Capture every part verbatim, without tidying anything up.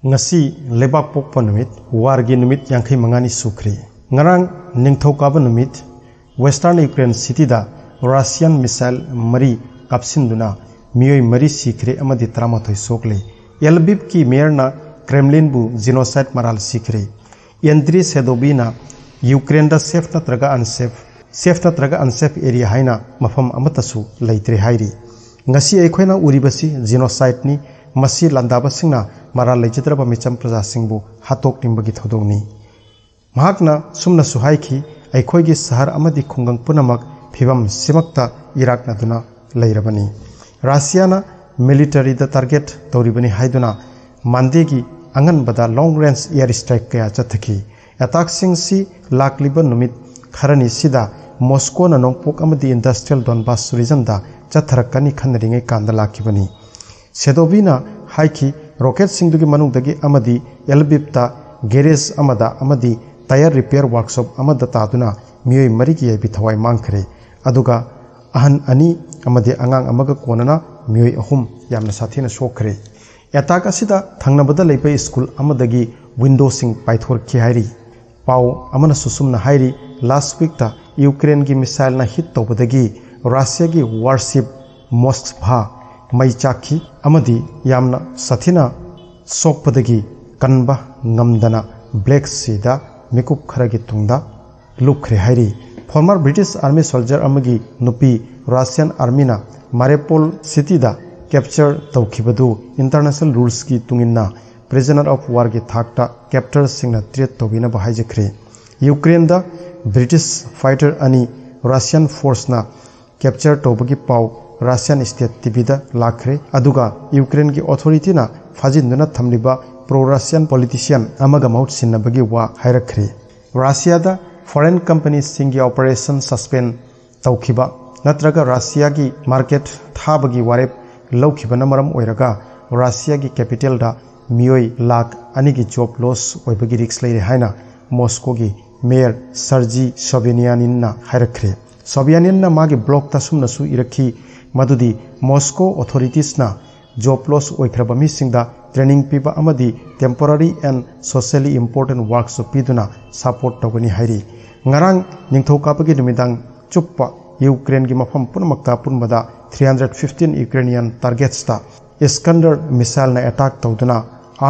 ꯉꯁꯤ ꯂꯩꯕꯥꯛ ꯄꯣꯛꯄ ꯅꯨꯃꯤꯠ, ꯋꯥꯔꯒꯤ ꯅꯨꯃꯤꯠ ꯌꯥꯡꯈꯩ ꯃꯉꯥꯅꯤ ꯁꯨꯈ꯭ꯔꯦ꯫ ꯉꯔꯥꯡ ꯅꯤꯡꯊꯧꯀꯥꯕ ꯅꯨꯃꯤꯠ, Western Ukraine cityꯗ Russian missile ꯃꯔꯤ ꯀꯥꯞꯁꯤꯟꯗꯨꯅ ꯃꯤꯑꯣꯏ ꯃꯔꯤ ꯁꯤꯈ꯭ꯔꯦ ꯑꯃꯗꯤ ꯇꯔꯥꯃꯥꯊꯣꯏ ꯁꯣꯛꯂꯦ꯫ Lvivꯀꯤ mayorꯅ Kremlinꯕꯨ genocide ꯃꯔꯥꯜ ꯁꯤꯈ꯭ꯔꯦ꯫ Andriy Sadovina Ukraineꯗ safe ꯅꯠꯇ꯭ꯔꯒ unsafe, safe ꯅꯠꯇ꯭ꯔꯒ unsafe area ꯍꯥꯏꯅ ꯃꯐꯝ ꯑꯃꯠꯇꯁꯨ ꯂꯩꯇ꯭ꯔꯦ ꯍꯥꯏꯔꯤ꯫ ꯉꯁꯤ ꯑꯩꯈꯣꯏꯅ ꯎꯔꯤꯕꯁꯤ genocideꯅꯤ꯫ ꯃꯁꯤ ꯂꯥꯟꯗꯥꯕꯁꯤꯡꯅ ꯃꯔꯥꯜ ꯂꯩꯖꯗ꯭ꯔꯕ ꯃꯤꯆꯝ ꯄ꯭ꯔꯖꯥꯁꯤꯡꯕꯨ ꯍꯥꯠꯇꯣꯛꯅꯤꯡꯕꯒꯤ ꯊꯧꯗꯣꯛꯅꯤ꯫ ꯃꯍꯥꯛꯅ ꯁꯨꯝꯅꯁꯨ ꯍꯥꯏꯈꯤ, "ꯑꯩꯈꯣꯏꯒꯤ ꯁꯍꯔ ꯑꯃꯗꯤ ꯈꯨꯡꯒꯪ ꯄꯨꯝꯅꯃꯛ ꯐꯤꯕꯝ ꯁꯤꯃꯛꯇ ꯏꯔꯥꯛꯅꯗꯨꯅ ꯂꯩꯔꯕꯅꯤ"꯫ ꯔꯁꯤꯌꯥꯅ militaryꯗ target ꯇꯧꯔꯤꯕꯅꯤ ꯍꯥꯏꯗꯨꯅ Mondayꯒꯤ ꯑꯉꯟꯕꯗ long range air strike ꯀꯌꯥ ꯆꯠꯊꯈꯤ꯫ Attackꯁꯤꯡꯁꯤ ꯂꯥꯛꯂꯤꯕ ꯅꯨꯃꯤꯠ ꯈꯔꯅꯤꯁꯤꯗ Moscowꯅ ꯅꯣꯡꯄꯣꯛ ꯑꯃꯗꯤ industrial Donbas regionꯗ ꯆꯠꯊꯔꯛꯀꯅꯤ ꯈꯟꯅꯔꯤꯉꯩ ꯀꯥꯟꯗ ꯂꯥꯛꯈꯤꯕꯅꯤ꯫ Sadovinaꯅ ꯍꯥꯏꯈꯤ, "Rocketꯁꯤꯡꯗꯨꯒꯤ ꯃꯅꯨꯡꯗꯒꯤ ꯑꯃꯗꯤ Lvivꯇ garage ꯑꯃꯗ ꯑꯃꯗꯤ tyre repair workshop ꯑꯃꯗ ꯇꯥꯗꯨꯅ ꯃꯤꯑꯣꯏ ꯃꯔꯤꯒꯤ ꯌꯥꯏꯕꯤ ꯊꯋꯥꯏ ꯃꯥꯡꯈ꯭ꯔꯦ꯫ ꯑꯗꯨꯒ ꯑꯍꯟ ꯑꯅꯤ ꯑꯃꯗꯤ ꯑꯉꯥꯡ ꯑꯃꯒ ꯀꯣꯟꯅꯅ ꯃꯤꯑꯣꯏ ꯑꯍꯨꯝ ꯌꯥꯝꯅ ꯁꯥꯊꯤꯅ ꯁꯣꯛꯈ꯭ꯔꯦ꯫ Attack ꯑꯁꯤꯗ ꯊꯪꯅꯕꯗ ꯂꯩꯕ school ꯑꯃꯗꯒꯤ windowꯁꯤꯡ ꯄꯥꯏꯊꯣꯔꯛꯈꯤ" ꯍꯥꯏꯔꯤ꯫ ꯄꯥꯎ ꯑꯃꯅꯁꯨ ꯁꯨꯝꯅ ꯍꯥꯏꯔꯤ, "Last weekꯇ Ukraineꯒꯤ missileꯅ hit ꯇꯧꯕꯗꯒꯤ Russiaꯒꯤ warship Moskva ꯃꯩ ꯆꯥꯛꯈꯤ ꯑꯃꯗꯤ ꯌꯥꯝꯅ ꯁꯥꯊꯤꯅ ꯁꯣꯛꯄꯗꯒꯤ ꯀꯟꯕ ꯉꯝꯗꯅ Black Seaꯗ ꯃꯤꯀꯨꯞ ꯈꯔꯒꯤ ꯇꯨꯡꯗ ꯂꯨꯞꯈ꯭ꯔꯦ" ꯍꯥꯏꯔꯤ꯫ Former British Army soldier ꯑꯃꯒꯤ ꯅꯨꯄꯤ Russian Armyꯅ Mariupol cityꯗ capture ꯇꯧꯈꯤꯕꯗꯨ international rulesꯀꯤ ꯇꯨꯡꯏꯟꯅ prisoner of warꯒꯤ ꯊꯥꯛꯇ captorꯁꯤꯡꯅ treat ꯇꯧꯕꯤꯅꯕ ꯍꯥꯏꯖꯈ꯭ꯔꯦ꯫ Ukraineꯗ British fighter ꯑꯅꯤ Russian forceꯅ capture ꯇꯧꯕꯒꯤ ꯄꯥꯎ Russian state TVꯗ ꯂꯥꯛꯈ꯭ꯔꯦ꯫ ꯑꯗꯨꯒ Ukraineꯒꯤ authorityꯅ ꯐꯥꯖꯤꯟꯗꯨꯅ ꯊꯝꯂꯤꯕ pro-Russian politician ꯑꯃꯒ ꯃꯍꯨꯠ ꯁꯤꯟꯅꯕꯒꯤ ꯋꯥ ꯍꯥꯏꯔꯛꯈ꯭ꯔꯦ꯫ Russiaꯗ foreign companyꯁꯤꯡꯒꯤ operation suspend ꯇꯧꯈꯤꯕ ꯅꯠꯇ꯭ꯔꯒ Russiaꯒꯤ market ꯊꯥꯕꯒꯤ ꯋꯥꯔꯦꯞ ꯂꯧꯈꯤꯕꯅ ꯃꯔꯝ ꯑꯣꯏꯔꯒ Russiaꯒꯤ capitalꯗ ꯃꯤꯑꯣꯏ ꯂꯥꯈ ꯑꯅꯤꯒꯤ job loss ꯑꯣꯏꯕꯒꯤ risk ꯂꯩꯔꯦ ꯍꯥꯏꯅ Moscowꯒꯤ mayor Sergei Sobyaninꯅ ꯍꯥꯏꯔꯛꯈ꯭ꯔꯦ꯫ Sobyaninꯅ ꯃꯥꯒꯤ blogꯇ ꯁꯨꯝꯅꯁꯨ ꯏꯔꯛꯈꯤ, ꯃꯗꯨꯗꯤ Moscow authoritiesꯅ ꯖꯣꯕ ꯂꯣꯁ ꯑꯣꯏꯈ꯭ꯔꯕ ꯃꯤꯁꯤꯡꯗ ꯇ꯭ꯔꯦꯅꯤꯡ ꯄꯤꯕ ꯑꯃꯗꯤ temporary and socially important workꯁꯨ ꯄꯤꯗꯨꯅ ꯁꯄꯣꯔꯠ ꯇꯧꯒꯅꯤ ꯍꯥꯏꯔꯤ꯫ ꯉꯔꯥꯡ ꯅꯤꯡꯊꯧꯀꯥꯕꯒꯤ ꯅꯨꯃꯤꯗꯥꯡ ꯆꯨꯞꯄ ꯌꯨꯀ꯭ꯔꯦꯟꯒꯤ ꯃꯐꯝ ꯄꯨꯝꯅꯃꯛꯇ ꯑꯄꯨꯟꯕꯗ three hundred fifteen Ukrainian targetsꯇ Iskander missileꯅ attack ꯇꯧꯗꯨꯅ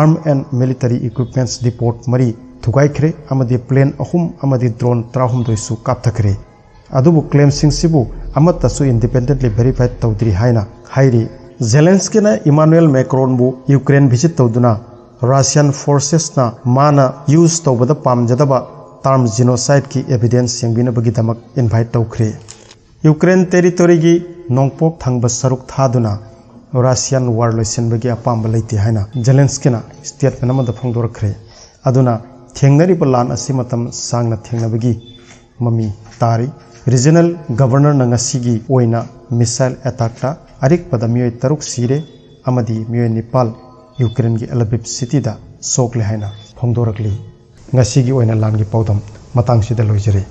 arm and military equipments depot ꯃꯔꯤ ꯊꯨꯒꯥꯏꯈ꯭ꯔꯦ ꯑꯃꯗꯤ plane ꯑꯍꯨꯝ ꯑꯃꯗꯤ drone ꯇꯔꯥꯍꯨꯝꯗꯣꯏꯁꯨ ꯀꯥꯞꯊꯈ꯭ꯔꯦ꯫ ꯑꯗꯨꯕꯨ claimꯁꯤꯡꯁꯤꯕꯨ ꯑꯃꯠꯇꯁꯨ independently verify ꯇꯧꯗ꯭ꯔꯤ ꯍꯥꯏꯅ ꯍꯥꯏꯔꯤ꯫ ꯖꯦꯂꯦꯟꯁꯀꯤꯅ ꯏꯃꯥꯅꯨꯑꯦꯜ ꯃꯦꯀ꯭ꯔꯣꯟꯕꯨ ꯌꯨꯀ꯭ꯔꯦꯟ visit ꯇꯧꯗꯨꯅ Russian forcesꯅ ꯃꯥꯅ use ꯇꯧꯕꯗ ꯄꯥꯝꯖꯗꯕ term genocideꯀꯤ evidence ꯌꯦꯡꯕꯤꯅꯕꯒꯤꯗꯃꯛ invite ꯇꯧꯈ꯭ꯔꯦ꯫ ꯌꯨꯀ꯭ꯔꯦꯟ territoryꯒꯤ ꯅꯣꯡꯄꯣꯛ ꯊꯪꯕ ꯁꯔꯨꯛ ꯊꯥꯗꯨꯅ Russian war ꯂꯣꯏꯁꯤꯟꯕꯒꯤ ꯑꯄꯥꯝꯕ ꯂꯩꯇꯦ ꯍꯥꯏꯅ ꯖꯦꯂꯦꯟꯁꯀꯤꯅ statement ꯑꯃꯗ ꯐꯣꯡꯗꯣꯔꯛꯈ꯭ꯔꯦ꯫ ꯑꯗꯨꯅ ꯊꯦꯡꯅꯔꯤꯕ ꯂꯥꯟ ꯑꯁꯤ ꯃꯇꯝ ꯁꯥꯡꯅ ꯊꯦꯡꯅꯕꯒꯤ ꯃꯃꯤ ꯇꯥꯔꯤ꯫ Regional governorꯅ ꯉꯁꯤꯒꯤ ꯑꯣꯏꯅ missile attackꯇ ꯑꯔꯤꯛꯄꯗ ꯃꯤꯑꯣꯏ ꯇꯔꯨꯛ ꯁꯤꯔꯦ ꯑꯃꯗꯤ ꯃꯤꯑꯣꯏ ꯅꯤꯄꯥꯜ ꯌꯨꯀ꯭ꯔꯦꯟꯒꯤ Lviv cityꯗ ꯁꯣꯛꯂꯦ ꯍꯥꯏꯅ ꯐꯣꯡꯗꯣꯔꯛꯂꯤ꯫ ꯉꯁꯤꯒꯤ ꯑꯣꯏꯅ ꯂꯥꯟꯒꯤ ꯄꯥꯎꯗꯝ ꯃꯇꯥꯡꯁꯤꯗ ꯂꯣꯏꯖꯔꯦ꯫